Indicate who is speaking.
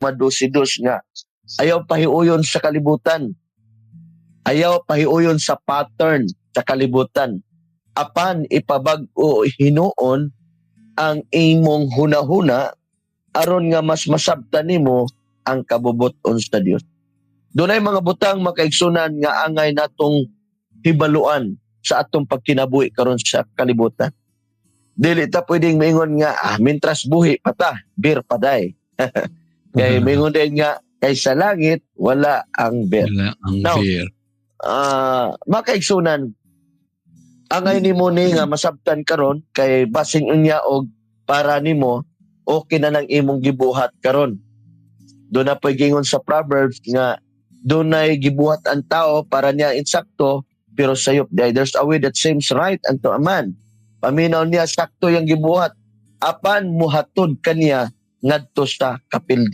Speaker 1: 12:2 nga ayaw pahiuyon sa kalibutan. Ayaw pahiuyon sa pattern sa kalibutan. Apan ipabag-o hinuon ang imong hunahuna aron nga mas masabtan nimo ang kabubut-on sa Dios. Dunay mga butang, mga kaigsunan, nga angay natong hibaluan sa atong pagkinabuhi karon sa kalibutan. Dili ta pwedeng maingon nga, "Ah, mintras buhi pa ta, beer pa day." Kay maingon din nga kay sa langit wala ang beer.
Speaker 2: Wala ang
Speaker 1: Now,
Speaker 2: beer.
Speaker 1: Ah, mga kaigsunan, angay nimo ni nga masabtan karon kay basing unya og para nimo okay na nang imong gibuhat karon. Duna po'y gingon sa Proverbs nga dunay gibuhat ang tao, para niya insakto, pero sayop diay. There's a way that seems right unto a man. Paminaw niya sakto yung gibuhat, apan muhatod kaniya ngadto sa kapildihan.